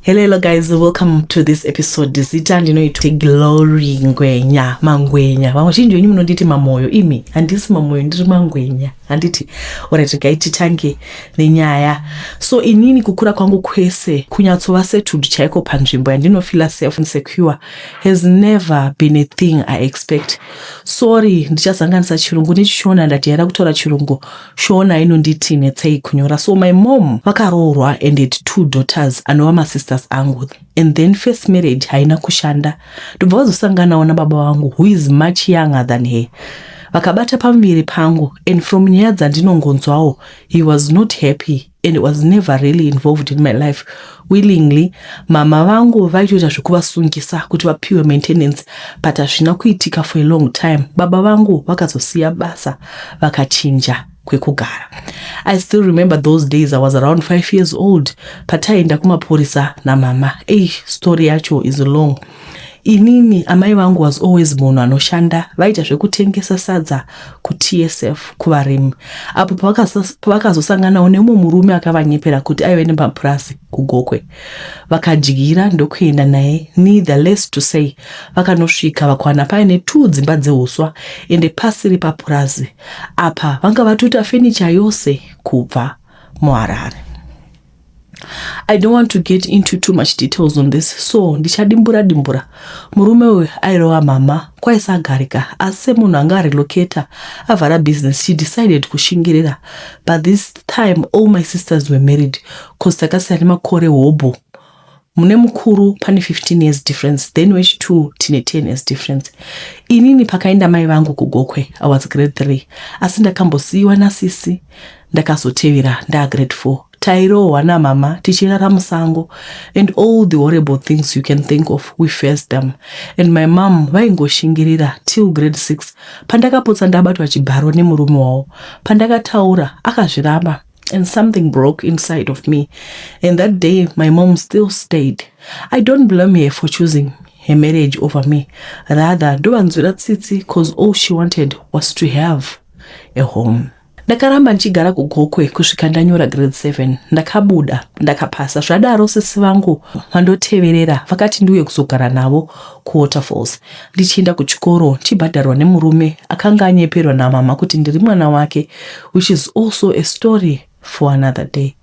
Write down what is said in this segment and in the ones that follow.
Hello, hello guys, welcome to this episode. Zita ndinoitwa Glory Ngwenya, Mangwenya. Vamwe vazhinji venyu munonditi Mamoyo. Imi handisi Mamoyo, ndiri Mangwenya. Handiti? Alright, regai titange nenyaya. So inini kukura kwangu kwese kunyatsova settled chaiko panzvimbo yandinofila safe and secure has never been a thing I expect. Sorry, ndichazanganisa Chirungu nechiShona. Ndajaira kutaura Chirungu, Shona inonditi netsei kunyora. So my mom vakaroorwa and had two daughters anova masisters angu, and then first marriage haina kushanda, ndobva vazosanganawo nababa vangu, who is much younger than her. Vakabata pamuviri pangu, and from nyaya dzandinongonzwawo, he was not happy and was never really involved in my life willingly. Mama vangu vaitoita zvekuvasungisa kuti vapiwe maintenance, but hazvina kuitika for a long time. Baba vangu vakazosiya basa, vakachinja kwekugara. I still remember those days. I was around 5 years old pataienda kumapurisa namama. Ei, story yacho is long. Inini amai vangu was always munhu anoshanda. Vaita zvekutengesa sadza kuTSF kuvarimi, apo pavakazosanganawo nemumwe murume akavanyepera kuti aive nemapurasi kuGokwe. Vakadyira ndokuenda naye. Needless to say, vakanosvika vakawana paine two dzimba dzeuswa, ende pasiri papurazi apa. Vanga vatoita fenicha yose kubva muHarare. I don't want to get into too much details on this, so ndichadimbura dimbura. Murume uyu airova mama, kwaisagarika, asi semunhu anga arelocata, avhara business, she decided kushingirira. But this time all my sisters were married, 'cause takasiyana nemakore hobho. Mune mukuru pane 15 years difference, then wechi2 tine 10 years difference. Inini pakaenda mai vangu kuGokwe I was grade 3, asi ndakambosiyiwa nasisi. Ndakazotevera ndaagrade 4. Tairohwa namama, tichirara musango, and all the horrible things you can think of, we faced them, and my mom vaingoshingirira till grade 6, pandakapotsa ndabatwa chibharo nemurume wavo. Pandakataura akazviramba, and something broke inside of me, and that day my mom still stayed. I don't blame her for choosing her marriage over me. Rather ndovanzwira tsitsi, 'cause all she wanted was to have a home. Ndakaramba ndichigara kuGokwe kusvika ndanyora grade 7. Ndakabuda ndakapasa. Zvadaro sisi vangu vandoteverera vakati ndiuye kuzogara navo kuWaterfalls, ndichienda kuchikoro ndichibhadharwa nemurume akanga anyeperwa namama kuti ndiri mwana wake, which is also a story for another day.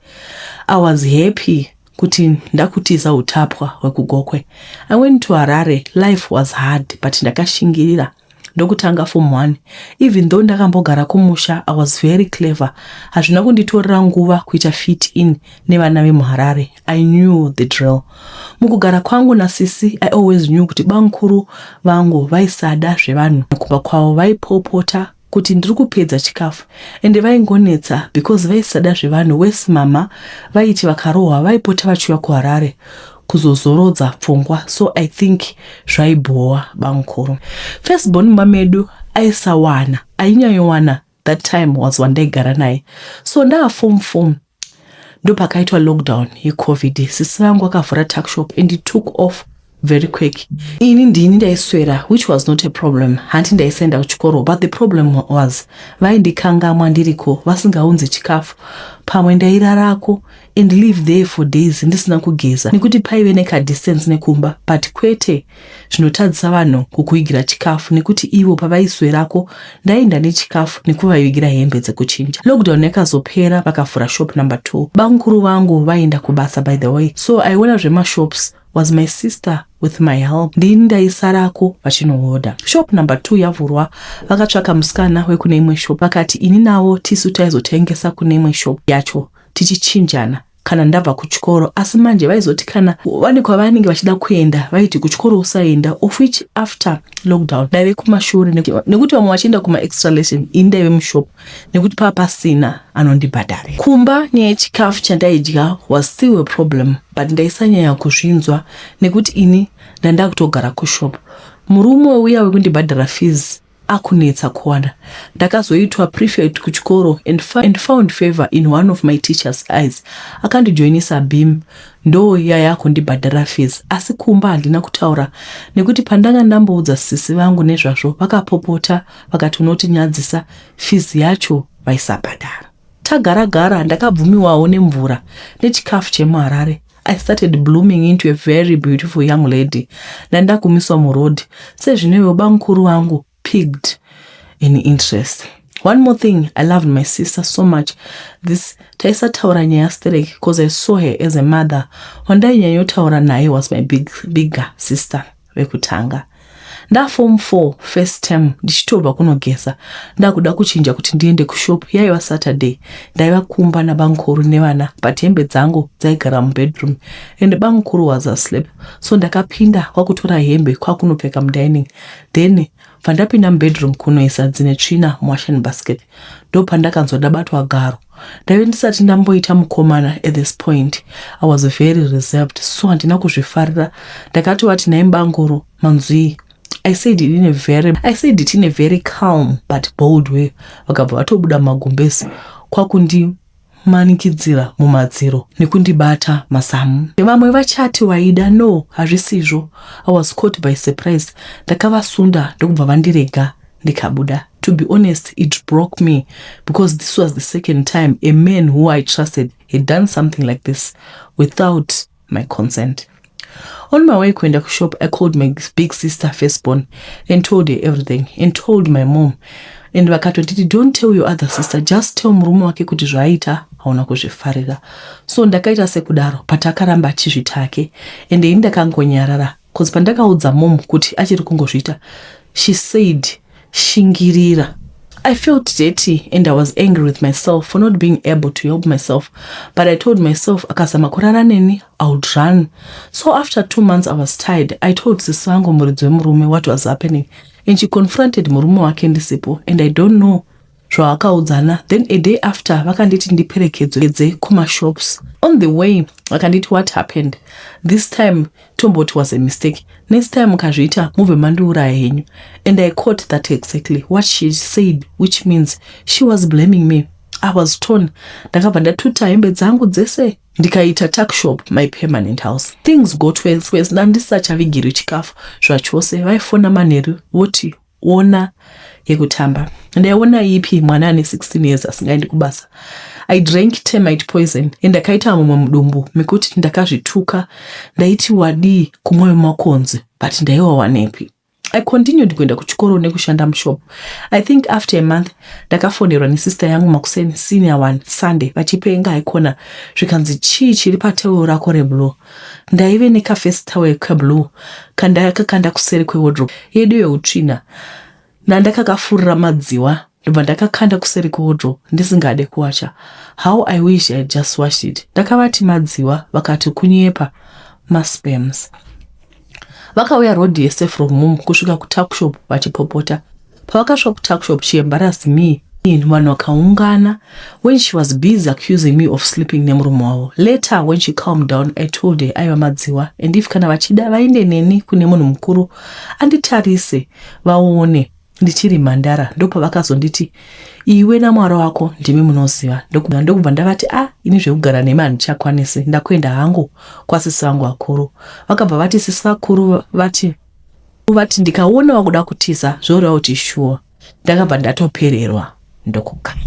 I was happy kuti ndakutiza utapwa hwekuGokwe. I went to Harare. Life was hard, but ndakashingirira ndokutanga form 1. Even though ndakambogara kumusha, I was very clever. Hazvina kunditorera nguva kuita fit in nevana vemuHarare. I knew the drill. Mukugara kwangu nasisi, I always knew kuti bamukuru vangu vaisada zvevanhu kumba kwavo. Vaipopota kuti ndiri kupedza chikafu, ende vaingonetsa because vaisada zvevanhu. Wesi mama vaiti vakarohwa vaipota vachiuya kuHarare kuzozorodza pfungwa, so I think zvaibhowa bamukuru. Firstborn mumba medu aisawana, ainyanyowana that time was wandaigara naye. So ndaaform 4, ndopakaitwa lockdown yeCOVID. Sisi vangu akavhura tuckshop and it took off very quick. Ini ndini ndaiswera, which was not a problem, hanti ndaisaenda kuchikoro. But the problem was vaindikangamwa ndiriko, vasingaunzi chikafu. Pamwe ndairarako and live there for days ndisina kugeza, nekuti paive nekadistance nekumba, but kwete zvinotadzisa vanhu kukuigira chikafu, nekuti ivo pavaiswerako ndaenda nechikafu nekuvavigira hembe dzekuchinja. Lockdown yakazopera, vakavhura shop number 2. Bamukuru vangu vaenda kubasa, by the way, so aiona zvemashops was my sister with my help. Ndini ndaisarako vachinohodha. Shop number 2 yavhurwa, vakatsvaka musikana wekune imwe shop, vakati ini navo tisu taizotengesa kune imwe shop yacho, tichichinjana kana ndabva kuchikoro. Asi manje vaizoti kana vane kwavanenge vachida kuenda, vaiti kuchikoro usaenda, of which after lockdown ndaive kumashure, nekuti vamwe vachienda kumaextra lesson, ini ndaive mushop, nekuti pava pasina anondibhadhare. Kumba nyaya yechikafu chandaidya was still a problem, but ndaisanyanya kuzvinzwa nekuti ini ndanda kutogara kushop. Murume uya wekundibhadhara fees akunetsa kuwana. Ndakazoitwa prefect kuchikoro and found favor in one of my teacher's eyes. Akandijoinisa BEAM, ndo yayakundibhadhara fees. Asi kumba handina kutaura, nekuti pandanga ndamboudza sisi vangu nezvazvo, vakapopota vakati unotinyadzisa. Fees yacho vaisabhadhara. Tagara gara, ndakabvumiwawo nemvura nechikafu chemuHarare. I started blooming into a very beautiful young lady. Ndandakumiswa muroad sezvinewo bamukuru vangu picked an interest. One more thing, I loved my sister so much. This taisataura nyaya sterek because I saw her as a mother. Wandainyanyotaura naye was my bigger sister vekutanga. Ndaform 4 first term, ndichitobva kunogeza, ndakuda kuchinja kuti ndiende kushop. Yaiva Saturday. Ndaiva kumba nabamukuru nevana, but hembe dzangu dzaigara mubedroom and bamukuru was asleep, so ndakapinda kwakutora hembe kwakunopfeka mudining. Then pandapinda mubedroom kunoisa dzine tsvina muwashing basket, ndo pandakanzwa ndabatwa garo. Ndaive ndisati ndamboita mukomana at this point. I was very reserved, so handina kuzvifarira. Ndakati wati, "Nhai bamukuru, manzwii?" I said it in a very calm but bold way. Vakabva vatobuda magumbezi kwakundimanikidzira mumadziro nekundibata mazamu. Vamwe vachati waida. No, hazvisizvo. I was caught by surprise. Ndakavasunda ndokubva vandirega ndikabuda. To be honest, it broke me because this was the second time a man who I trusted had done something like this without my consent. On my way kuenda kushop, I called my big sister firstborn and told her everything and told my mom, and vakatonditi, "Don't tell your other sister, just tell murume wake kuti zvaaita hauna kuzvifarira." So ndakaita sekudaro, but akaramba achizvitake and ini ndakangonyarara, because pandakaudza mom kuti achiri kungozviita, she said, "Shingirira." I felt dirty and I was angry with myself for not being able to help myself. But I told myself, akazama kurara neni, I would run. So after 2 months, I was tired. I told sisi vangu muridzi wemurume what was happening. And she confronted murume wake ndisipo. And I don't know zvavakaudzana. Then a day after, vakanditi ndiperekedze kumashops. On the way, vakanditi, "What happened this time tomboti was a mistake. Next time mukazviita, mubve mandiuraya henyu." And I caught that exactly what she said, which means she was blaming me. I was torn. Ndakabva ndatuta hembe dzangu dzese ndikaita tuckshop my permanent house. Things got worse. Ndandisachavigirwi chikafu zvachose. Vaifona manheru voti, "Ona yekutamba." Ndaiona ipi, mwana ane 16 years asingaendi kubasa? I drank termite poison and ndakaita mumwe mudumbu mekuti ndakazvituka. Ndaiti wadii kumwoyo makonzi, but ndaiwawanepi? I continued kuenda kuchikoro nekushanda mushop. I think after a month, ndakafonerwa nesister yangu makuseni senior one Sunday vachipenga haikona. Zvikanzi, "Chii chiri patewero rako reblue?" Ndaive nekaface towel keblue kandakakanda kuseri kwewardrobe yedu yeutsvina. Ndandakakafurira madziwa, ndobva ndakakanda kuseri kwewardrobe ndisingade kuwacha. How I wish I just washed it. Ndakavati madziwa, vakati kunyepa, masperms. Vakauya road yese from home kusvika kutuckshop vachipopota. Pavakasvika kutuckshop, she embarrassed me. Vanhu vakaungana when she was busy accusing me of sleeping nemurume wavo. Later, when she calmed down, I told her aiva madziwa and if kana vachida, vaende neni kune munhu mukuru anditarise vaone ndichiri mhandara. Ndopavakazonditi, "Iwe namwari wako ndimi munoziva." Ndokubva ndavati, "A, ini zvekugara nemi handichakwanisi, ndakuenda hangu kwasisi vangu vakuru." Vakabva vati, "Sisi vakuru vati ndikaona wakuda kutiza, zvoreva kuti shuwa." Ndakabva ndatopererwa ndokugara.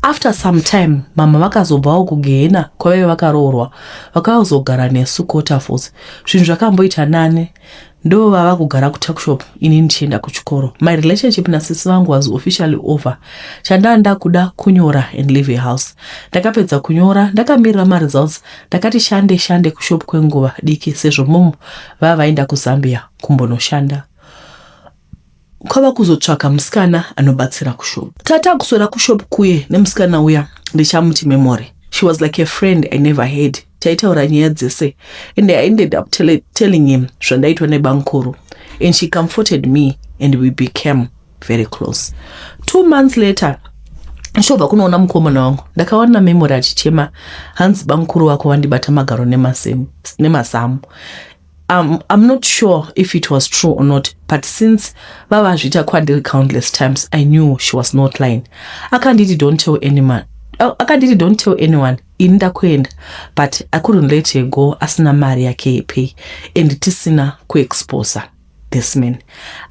After some time, mama vakazobvawo kugehena kwavaive vakaroorwa, vakazogara nesu kuWaterfalls. Zvinhu zvakamboita nani, ndo vava kugara kutuckshop, ini ndichienda kuchikoro. My relationship nasisi vangu was officially over. Chandaa ndakuda kunyora and leave a house. Ndakapedza kunyora, ndakamirira maresults. Ndakati shande shande kushop kwenguva diki sezvo mom vava vaenda kuZambia kumbonoshanda, kwava kuzotsvaka musikana anobatsira kushop. Tata kuswera kushop kuye nemusikana uya, ndichamuti Memory. She was like a friend I never had. Taitaura nyaya dzese and I ended up telling him zvandaitwa nebamukuru, and she comforted me and we became very close. 2 months later, ndichobva kunoona mukomana wangu, ndakawana Memory achichema, hanzi, "Bamukuru wako vandibata magaro nemazamu." I'm not sure if it was true or not, but since vavazviita kwandiri countless times, I knew she was not lying. Akanditi, "Don't tell anyone." Akanditi, "Don't tell anyone, ini ndakuenda." But I couldn't let her go asina mari yake yepay and tisina kuexposa. This man,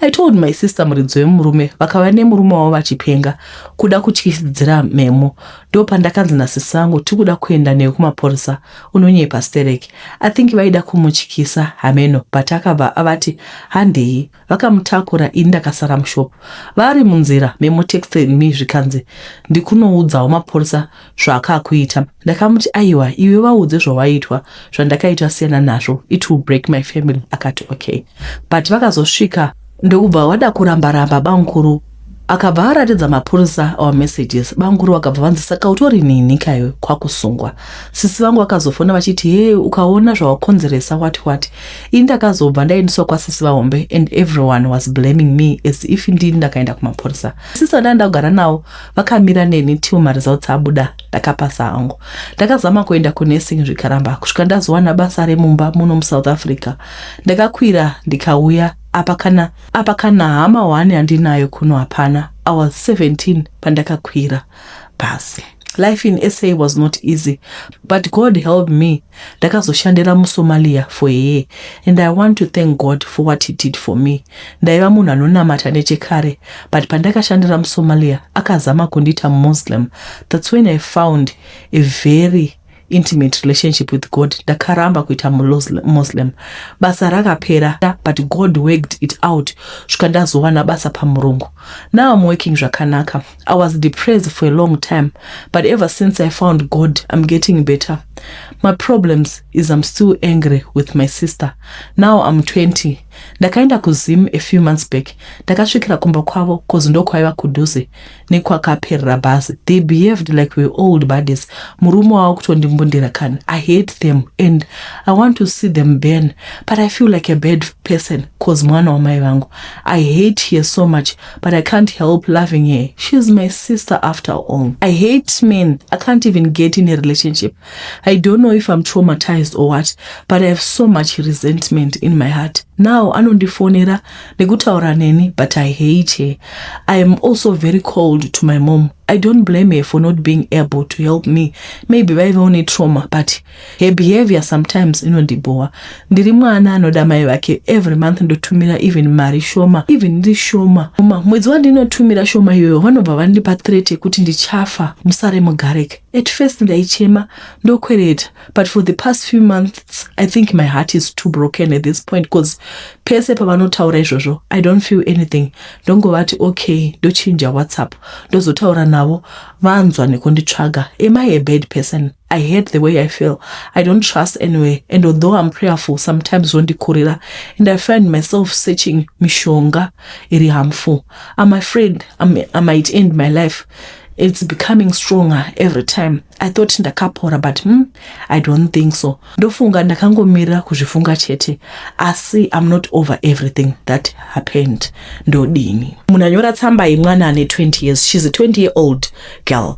I told my sister muridzi wemurume, vakava nemurume wavo vachipenga kuda kutyisidzira Memo. Ndo pandakanzi nasisi vangu, "Tikuda kuenda newe kumapurisa, unonyepa stereki." I think vaida kumutyisa, hameno, but akabva avati handei. Vakamutakura, ini ndakasara mushopu. Vari munzira, Memo texted me zvikanzi, "Ndikunoudzawo mapurisa zvaakakuita." Ndakamuti, "Aiwa, iwe vaudze zvawaitwa, zvandakaitwa siyana nazvo, it will break my family." Akati okay, but vakazosvika ndokubva wada kuramba-ramba. Bamukuru akabva aratidza mapurisa our messages. Bamukuru vakabva vanzi, "Saka utori nini kaiwe?" Kwakusungwa. Sisi vangu vakazofona vachiti, "He, ukaona zvawakonzeresa, wati wati." Ini ndakazobva ndaendeswa kwasisi vahombe and everyone was blaming me as if ndini ndakaenda kumapurisa. Sisi vandanga ndakugara navo vakamira neni till maresults abuda. Ndakapasa hangu. Ndakazama kuenda kunursing zvikaramba, kusvika ndazowana basa remumba muno muSouth Africa. Ndakakwira ndikauya apa. Kana apa kana hama one handinayo kuno, hapana. I was 17 pandakakwira bhasi. Life in SA was not easy, but God helped me. Ndakazoshandira muSomalia for a year and I want to thank God for what he did for me. Ndaiva munhu anonamata nechekare, but pandakashandira muSomalia akazama kundiita Muslim. That's when I found a very intimate relationship with God. Ndakaramba kuita Muslim. Basa rakapera, but God worked it out svika ndazowana basa pamurungu. Now I'm working zvakanaka. I was depressed for a long time, but ever since I found God, I'm getting better. My problems is I'm still angry with my sister. Now I'm 20. Ndakaenda kuZim a few months back. Ndakasvikira kumba kwavo 'cause ndokwaiva kudhuze nekwakaperera bhazi. They behaved like we old buddies. Murume wavo kutondimbundira kani. I hate them and I want to see them burn, but I feel like a bad person 'cause mwana wamai vangu. I hate her so much, but I can't help loving her. She's my sister after all. I hate men. I can't even get in a relationship. I don't know if I'm traumatized or what, but I have so much resentment in my heart now. Anondifonera nekutaura neni, but I hate her. I am also very cold to my mom. I don't blame her for not being able to help me. Maybe vaivawo netrauma, but her behavior sometimes inondibhowa. Ndiri mwana anoda mai vake. Every month ndotumira even mari shoma, even ndiri shoma. Mwedzi wandinotumira shoma iyoyo, vanobva vandipa threat yekuti ndichafa, musare mugareke. At first ndaichema, ndokwereta, but for the past few months I think my heart is too broken at this point, because pese pavanotaura izvozvo, I don't feel anything. Ndongovati okay, ndochinja WhatsApp, ndozotaura navo vanzwa nekunditsvaga. Am I a bad person? I hate the way I feel. I don't trust anyway, and although I'm prayerful, sometimes zvondikurira and I find myself searching mishonga iri harmful. I'm afraid I might end my life. It's becoming stronger every time. I thought ndakapora, but I don't think so. Ndofunga ndakangomirira kuzvifunga chete, asi I'm not over everything that happened. Ndodini? Munhu anyora tsamba yemwana ane 20 years. She's a 20 year old girl.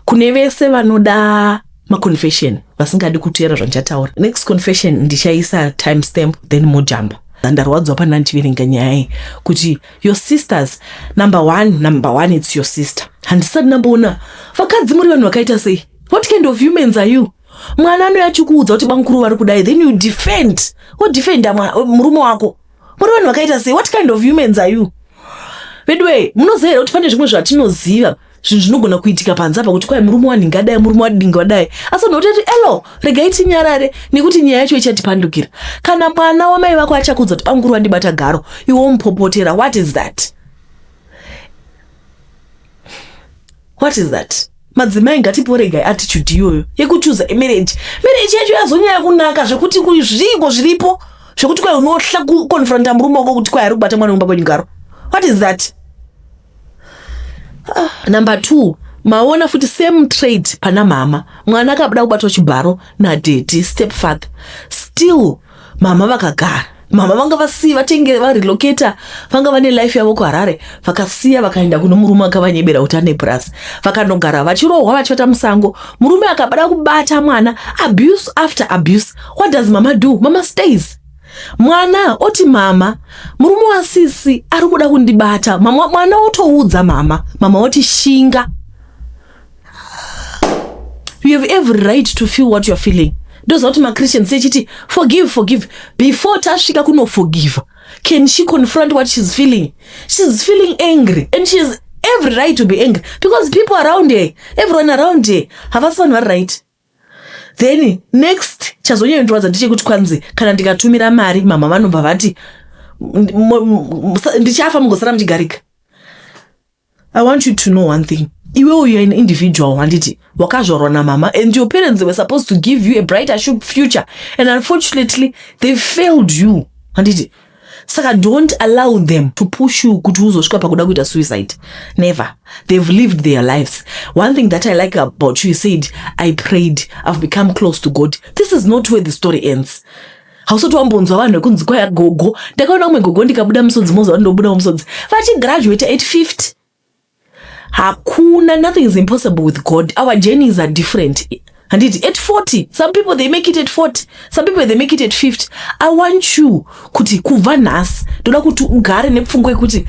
Kune vese vanoda maconfession, vasingadi kuteera zvandichataura, next confession ndichaisa time stamp, then mojamba. Ndarwadziwa pana ndichiverenga nyaya iyi kuti your sisters, number one, number one, it's your sister. Handisati ndamboona vakadzi muri vanhu vakaita sei. What kind of humans are you? Mwana anouya achikuudza kuti bamukuru vari kudai, then you defend, wodefenda murume wako. Muri vanhu vakaita sei? What kind of humans are you? Veduwe, munoziva here kuti pane zvimwe zvatinoziva, zvinhu zvinogona kuitika panze apa, kuti kwai murume wanhingi adai, murume wadingi wadai, asi vanhu vototi, "Elo, regai tinyarare nekuti nyaya yacho ichatipandukira." Kana mwana wamai vako achakuudza kuti bamukuru vandibata garo, iwe womupopotera, what is that? What is that? Madzimai, ngatiporegai attitude iyoyo yekuchuza marriage. Marriage yacho yazonyanya kunaka zvekuti zvingo zviripo zvekuti kwai unohla kuconfronta murume wako kuti kwai ari kubata mwana wemba kwenyu garo. What is that? Number two, maona futi same trait pana mama. Mwana akabuda kubatwa chibharo nadaddy, stepfather, still mama vakagara. Mama vanga vasiya vatenge varelocata, vanga vane life yavo kuHarare, vakasiya vakaenda kuno murume akavanyebera kuti ane purasi. Vakanogara vachirohwa, vachivata musango. Murume akabada kubata mwana, abuse after abuse. What does mama do? Mama stays. Mwana oti, "Mama, murume wasisi ari kuda kundibata." Mama, mwana otoudza mama, mama oti, "Shinga." You have every right to feel what you're feeling. Ndoziva kuti maChristians echiti forgive, forgive. Before tasvika kunoforgive, can she confront what she's feeling? She's feeling angry and she's every right to be angry because people around her, everyone around her, havasi vanhu vari right. Then next chazonyanyondirwadza ndechekuti kwanzi kana ndikatumira mari, mama vanobva vati ndichafa, mugosara muchigarika. I want you to know one thing. Iwewe, you're an individual, handiti? Wakazvarwa namama and your parents were supposed to give you a brighter future and unfortunately they failed you, handiti? Saka don't allow them to push you kuti uzosvika pakuda kuita suicide. Never. They've lived their lives. One thing that I like about you, you said, "I prayed, I've become close to God." This is not where the story ends. Hausati wambonzwa vanhu vekunzi kwaya gogo. Ndakaona umwe gogo ndikabuda musodzi, moziva ndobuda musodzi, vachigraduate at 50. Hakuna, nothing is impossible with God. Our journeys are different, handiti? At 40, some people, they make it at 40. Some people, they make it at 50. I want you kuti kubva nhasi, ndoda kuti ugare nepfungwa yekuti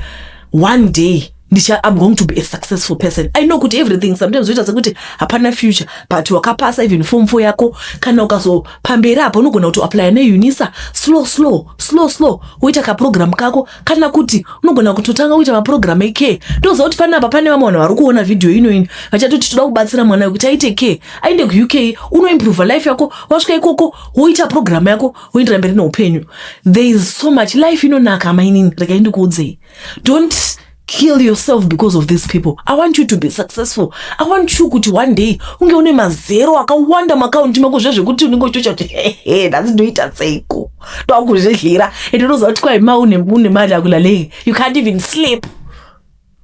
one day ndicha, I'm going to be a successful person. I know kuti everything sometimes zoita sekuti hapana future, but wakapasa even form 4 yako, kana ukazopamberi apo unogona kuti applya neUNISA slow slow, slow slow, woita kaprogram kako, kana kuti unogona kutotanga kuita maprogram ecare. Ndoziva kuti panapa pane vamwe vanhu vari kuona vhidhiyo inoini vachatoti toda kubatsira mwana wekuti aite care, aende kuUK, unoimprova life yako. Wasvika ikoko, woita program yako, woendera mberi neupenyu. There is so much life inonaka, mainini. Regai ndikuudzei, don't kill yourself because of these people. I want you to be successful. I want you kuti one day unge une mazero akawanda muakaunti mako, zvezvekuti unenge uchitocha kuti hehe, nhasi ndoita seiko, ndakuzvidlira. And unoziva kuti kwai ma une mari akulaleki, you can't even sleep.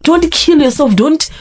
Don't kill yourself. Don't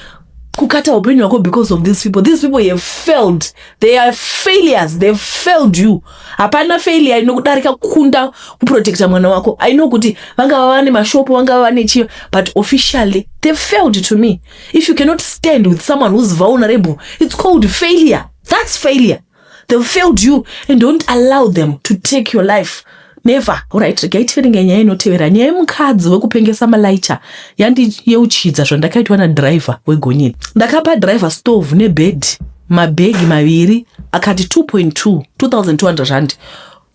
kukata upenyu hwako because of these people. These people have failed. They are failures. They've failed you. Hapana failure inokudarika kukunda kuprotecta mwana wako. I know kuti vangava vane mashopo, vangava vane chiyo, but officially they've failed. To me, if you cannot stand with someone who's vulnerable, it's called failure. That's failure. They've failed you and don't allow them to take your life. Never. Alright, regai tiverenge nyaya inotevera. Nyaya yemukadzi wekupengesa malaicha yandiyeuchidza zvandakaitwa nadhiraivha wegonyeti. Ndakapa dhiraivha stove nebhedhi, mabhegi maviri, akati 2.2, 2200 rand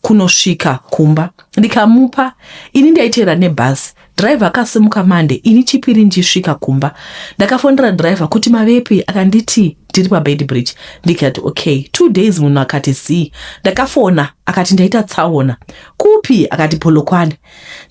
kunosvika kumba. Ndikamupa. Ini ndaitevera nebhasi. Dhiraivha akasimuka Monday, ini Chipiri ndichisvika kumba. Ndakafonera dhiraivha kuti mavepi, akanditi ndiri paBeitbridge. Ndikati okay. 2 days munhu akati zii. Ndakafona, akati ndaita tsaona. Kupi? Akati Polokwane.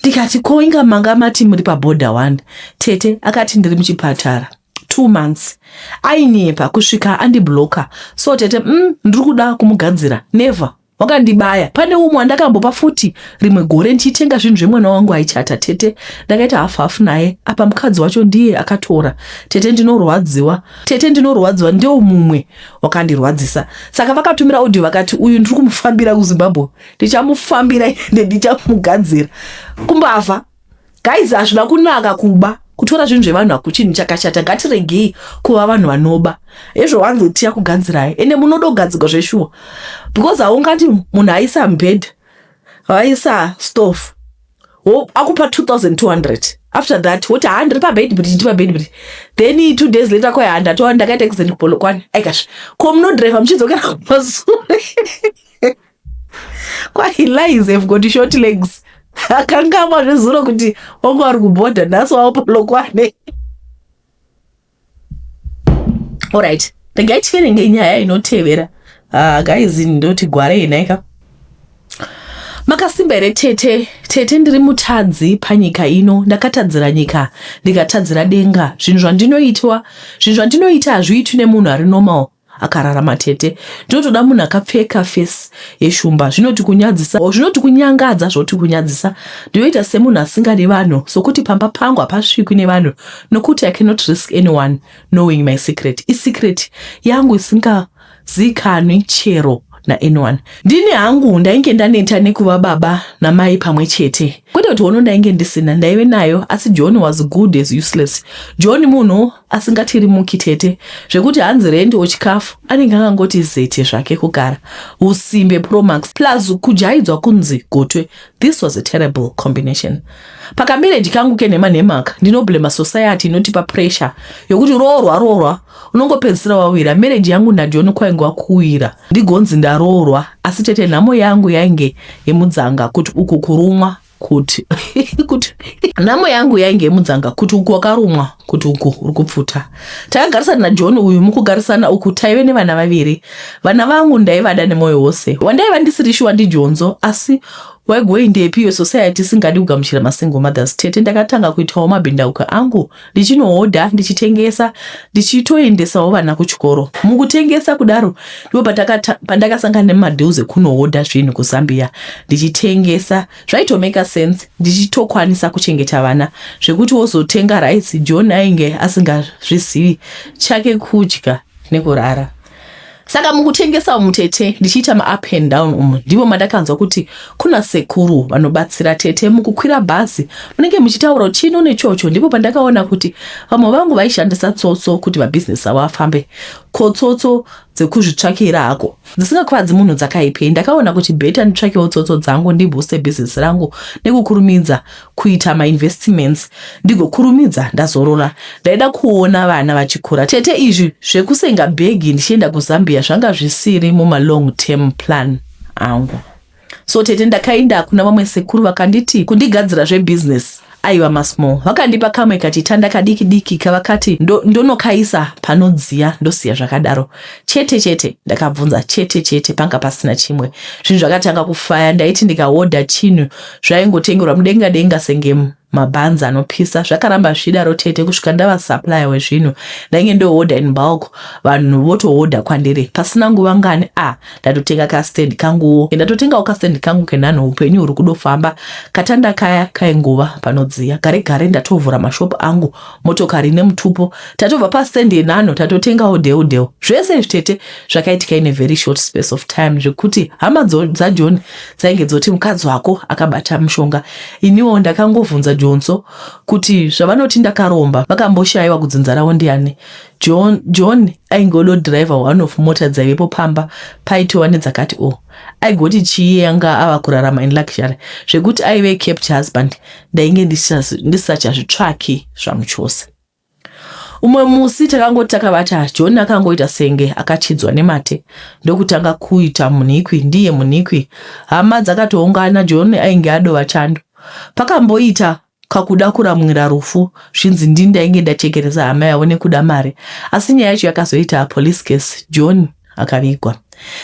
Ndikati ko inga manga mati muri pabhodha 1, tete? Akati ndiri muchipatara. 2 months ainyepa kusvika andibloka. So tete, ndiri kuda kumugadzira. Never. Wakandibaya. Pane umwe wandakambopa futi rimwe gore ndichitenga zvinhu zvemwana wangu aichata. Tete, ndakaita hafu hafu naye. Apa mukadzi wacho ndiye akatora. Tete, ndinorwadziwa. Tete, ndinorwadziwa. Ndio mumwe wakandirwadzisa. Saka vakatumira audio vakati uyu ndiri kumufambira kuZimbabwe, ndichamufambira ende ndichamugadzira. Kumbavha, guys, hazvina kunaka. Kuba, kutora zvinhu zvevanhu hakuchinhu chakashata. Ngatiregei kuva vanhu vanoba. Ezvo wanzotiya kugadzirai, ende munodogadzirwa zveshuwa, because haungati munhu aisa mubhedha, vaisa stove, akupa 2200, after that woti ha, ndiri paBeitbridge, ndiri paBeitbridge, then 2 days later kwai ha, ndatova ndakaita accident kuPolokwane. Aikasve ko munodhiraivha muchidzokera kumasure? Kwai lies have got short legs. Akangama zvezuro kuti wanga vari kubhodha, nhasi waPolokwane. Alright, regai tiverenge nyaya inotevera. Guys, ndoti gwarei nhaika. Makasimba here tete? Tete, ndiri mutadzi panyika ino. Ndakatadzira nyika, ndikatadzira denga. Zvinhu zvandinoitwa, zvinhu zvandinoita hazviitwi nemunhu ari normal akararama. Tete, ndinotoda munhu akapfeka face yeshumba. Zvinoti kunyadzisa, zvinoti kunyangadza, zvoti kunyadzisa. Ndinoita semunhu asingadi vanhu, sokuti pamba pangu hapasvikwi nevanhu, nokuti I cannot risk anyone knowing my secret. Isecret yangu isingazikanwi chero naanyone. Ndini hangu ndainge ndaneta nekuva baba namai pamwe chete. Kwete kuti hono ndainge ndisina, ndaive nayo, asi John was good as useless. John munhu asingatirimuki tete, zvekuti hanzi rendi ochikafu anenge akangoti zete zvake kugara. Usimbe Promax plus kujaidzwa kunzi gotwe. This was a terrible combination. Pakamereji kangu kenhema nhemaka, ndinoblema society inotipa pressure yokuti roorwa roorwa unongopedzisira wawira. Marriage yangu naJohn kwaingova kuwira ndigonzi ndaroorwa, asi tete nhamo yangu yainge yemudzanga kuti uku kurumwa kuti kuti nhamo yangu yainge yemudzanga kuti uku wakarumwa kuti uku uri kupfuta. Takagarisana naJohn uyu, mukugarisana uku taive nevana vaviri. Vana vangu ndaivada nemwoyo wose. Wandaiva ndisiri shuwa ndiJonzo, asi waigoindepi iyo society isingadi kugamuchira masingle mothers. Tete, ndakatanga kuitawo mabhindauko angu, ndichinohodha, ndichitengesa, ndichitoendesawo vana kuchikoro. Mukutengesa kudaro ndipo pandakasangana nemadeals ekunohodha zvinhu kuZambia ndichitengesa. Zvaitomeka sense, ndichitokwanisa kuchengeta vana. Zvekuti wozotenga rice, John ainge asingazvizivi, chake kudya nekurara. Saka mukutengesa umu tete, ndichiita maup and down umu, ndipo mandakanzwa kuti kuna sekuru vanobatsira. Tete, mukukwira bhazi munenge muchitaura chino nechocho, ndipo pandakaona kuti vamwe vangu vaishandisa tsotso kuti mabhizinesi avo afambe. Ko tsotso dzekuzvitsvakira hako dzisingakuvadzi munhu dzakaipei? Ndakaona kuti better nditsvakewo tsotso dzangu, ndibooste bhizinesi rangu nekukurumidza kuita mainvestments, ndigokurumidza ndazorora. Ndaida kuona vana vachikura tete. Izvi zvekusenga bhegi ndichienda kuZambia zvanga zvisiri mumalong term plan angu. So tete, ndakaenda kuna vamwe sekuru, vakanditi kundigadzira zvebhizinesi aiva masmall. Vakandipa kamwe kachitanda kadiki diki kavakati ndonokaisa panodziya, ndosiya zvakadaro chete chete. Ndakabvunza chete chete, panga pasina chimwe. Zvinhu zvakatanga kufaya. Ndaiti ndikahodha chinhu zvaingotengerwa mudenga denga senge mabhanzi anopisa. Zvakaramba zvichidaro tete kusvika ndava supplier wezvinhu. Ndainge ndohodha in bulk, vanhu votohodha kwandiri. Pasina nguva ngani a ndatotenga kastand kanguwo, ndatotengawo kastand kangu kenhanho. Upenyu huri kudofamba. Katanda kaya kaingova panodziya. Gare gare ndatovhura mashopu angu, motokari nemutupo. Tatobva pastand yenhanho, tatotengawo dheu dheu. Zvese izvi tete zvakaitika in a very short space of time, zvekuti hama dzaJohn dzainge dzoti mukadzi wako akabata mushonga. Iniwo ndakangovhunza Jonso kuti zvavanoti ndakaromba, vakamboshayiwa kudzinza ravo ndiani? John ainge ododhiraivha one of mota dzaivepo pamba, paitova nedzakati o. Aigoti chii yanga ava kurarama in luxury, zvekuti aive kept husband ndainge ndisachazvitsvaki zvamuchose. Umwe musi takangoti takavata, John akangoita senge akachidzwa nemate, ndokutanga kuita munhikwi ndiye munhikwi. Hama dzakatoungana. John ainge adova chando. Pakamboita kakuda kuramwira rufu, zvinzi ndini ndainge ndachekeresa hama yavo nekuda mari, asi nyaya yacho yakazoita police case, John akavigwa.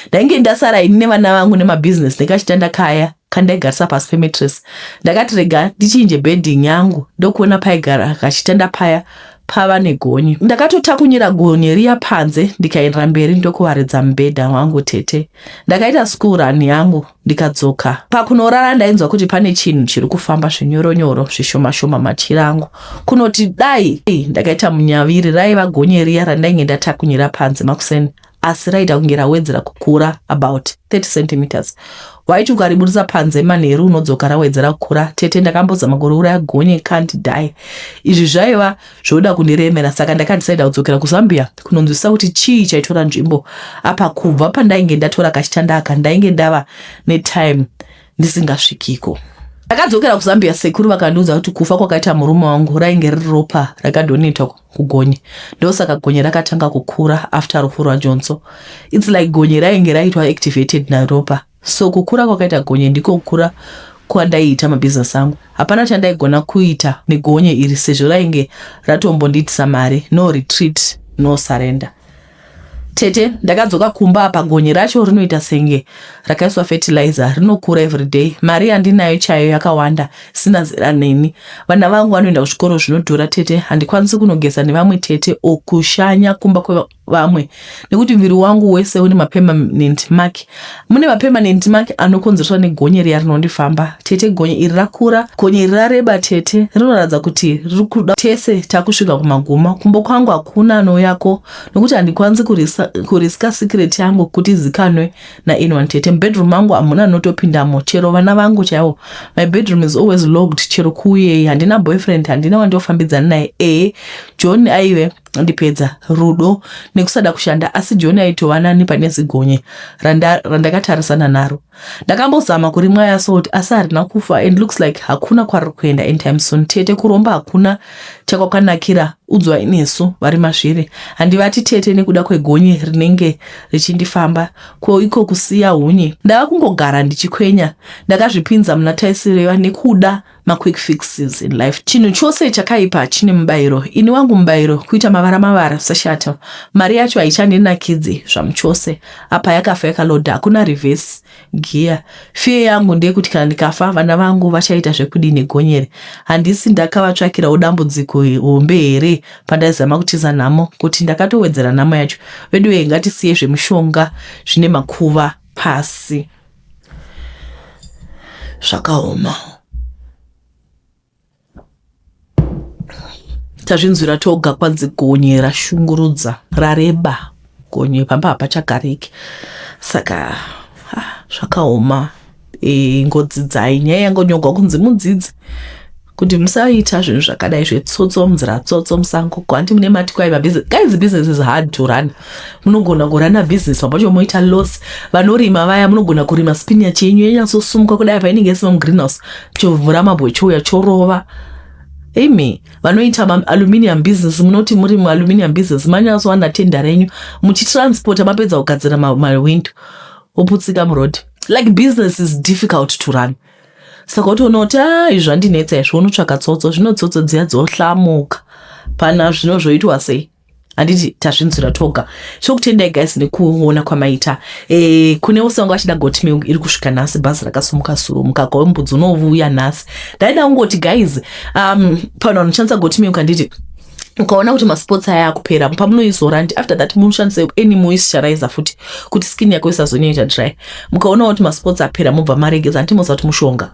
Ndainge ndasara ini nevana vangu nemabhizinesi nekachitanda kaya kandaigarisa pasi pemattress. Ndakati rega ndichinje bedding yangu, ndokuona paigara kachitanda paya pava negonye. Ndakatotakunyira gonye riya panze, ndikaendera mberi ndokuvaridza mubhedha wangu. Tete, ndakaita school run yangu ndikadzoka. Pakunorara ndainzwa kuti pane chinhu chiri kufamba zvinyoronyoro, zvishoma shoma machira angu. Kunoti dai ndakaita munyaviri, raiva gonye riya randainge ndatakunyira panze makuseni, asi raita kunge rawedzera kukura about 30 centimeters. Waiti ukaribudisa panze manheru unodzoka rawedzera kukura. Tete, ndakambozama kuriuraya, gonye can't die. Izvi zvaiva zvoda kundiremera, saka ndakadhisaida kudzokera kuZambia kunonzwisisa kuti chii chaitora nzvimbo apa. Kubva pandainge ndatora kachitanda aka, ndainge ndava netime ndisingasvikiko. Ndakadzokera kuZambia, sekuru vakandiudza kuti kufa kwakaita murume wangu rainge riri ropa rakadonetwa kugonye, ndosaka gonye rakatanga kukura after rufu rwaJonso. It's like gonye rainge raitwa activated naropa, so kukura kwakaita gonye ndiko kukura kwandaiita mabhizinesi angu. Hapana chandaigona kuita negonye iri sezvo rainge ratombondiitisa mari. No retreat, no surrender. Tete, ndakadzoka kumba, apa gonye racho rinoita senge rakaiswa fertilizer, rinokura everyday. Mari yandinayo chaiyo yakawanda sina zera neni. Vana vangu vanoenda kuzvikoro zvinodhura tete, handikwanisi kunogeza nevamwe tete o kushanya kumba. Vamwe nekuti muviri wangu wese une mapermanent mark. Mune mapermanent mark anokonzereswa negonye riya rinondifamba, tete. Gonye iri rakura, gonye iri rareba, tete. Rinoratidza kuti riri kuda tese takusvika kumaguma. Kumba kwangu hakuna anouyako nokuti handikwanisi kuriska secret yangu kuti izikanwe naanyone, tete. Mubedroom mangu hamuna anotopindamo, chero vana vangu chaivo. My bedroom is always locked, chero kuuyei. Handina boyfriend, handina wandofambidzana naye. Ehe, John aive ndipedza rudo nekusada kushanda, asi John aitova nani pane zigonye randakatarisana naro. Ndakambozama kurimwaya salt, asi harina kufa and looks like hakuna kwariri kuenda anytime soon, tete. Kuromba hakuna chakwakanakira, udzwa inesu vari mazviri. Handivati, tete, nekuda kwegonye rinenge richindifamba. Ko iko kusiya hunye? Ndava kungogara ndichikwenya. Ndakazvipinza muna taisireva nekuda maquick fixes in life. Chinhu chose chakaipa chine mubayiro. Ini wangu mubayiro kuita mavara mavara sashata. Mari yacho haichandinakidzi zvamuchose. Apa yakafa yakalodha, hakuna reverse gear. Fear yangu ndeyekuti kana ndikafa, vana vangu vachaita zvekudini gonyere? Handisi ndakavatsvakirawo dambudziko hombe here pandaizama kutiza nhamo? Kuti ndakatowedzera nhamo yacho. Veduwe, ngatisiye zvemushonga zvine makuva pasi. Zvakaoma. Tazvinzwira toga, kwanzi gonye rashungurudza, rareba gonye, pamba hapachagariki. Saka zvakaoma. Ngodzidzai nyaya yangonyogwa kunzi mudzidzi kuti musaita zvinhu zvakadai zvetsotso munzira, tsotso musango. Handi mune mati kwai mabusiness? Guys, business is hard to run. Munogona kurana business papacho moita loss. Vanorima vaya, munogona kurima spinach yenyu yanyatsosumuka kudai, painenge isima mugreenhouse, chovhura mabwe, chouya chorova. Imi vanoita aluminium business, munoti muri mualuminium business, manyatsowana tender renyu, muchitransporta, mapedza kugadzira mawindow, oputsika muroad. Like, business is difficult to run. Saka utoona kuti a, izvi zvandinetsa izvi, unotsvaka tsotso. Zvino tsotso dziya dzohlamuka pana zvino, zvoitwa sei? Handiti tazvinzwira toga? Chokutendai, guys, nekuona kwamaita. Kune vose vanga vachida goat milk, iri kusvika nhasi. Bhazi rakasumuka suro, mukaka wembudzi unovuya nhasi. Ndaida kungoti, guys, panhu vanoshandisa goat milk, handiti ukaona kuti maspots aya akupera pamunoizora, ndi after that munoshandisa any moisturizer futi kuti skin yako isazonyoita dry. Mukaona kuti maspots apera, mobva maregedza. Handiti moziva kuti mushonga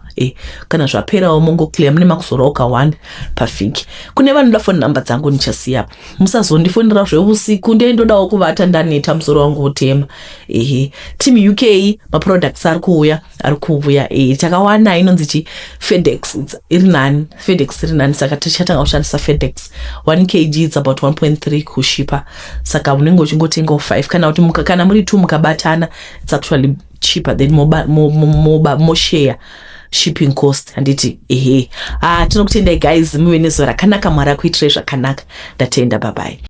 kana zvaperawo mongoclear, mune makuzorawo ka1 pavhiki. Kune vanoda phone number dzangu, ndichasiya. Musazondifonera zveusiku, ndendodawo kuvata, ndaneta, musoro wangu utema. Ehe, team UK, maproducts ari kuuya, ari kuuya. Takawana inonzi chi FedEx iri nani, FedEx iri nani, saka tichatanga kushandisa FedEx. 1 kg, it's about 1.3 kushipa, saka unenge uchingotengawo 5 kana kuti kana muri 2 mukabatana, it's actually cheaper. Then moshare shipping cost, handiti? Ehe, ah, tinokutendai, guys. Muve nezuva rakanaka. Mwari akuitirai zvakanaka. Ndatenda, bye bye.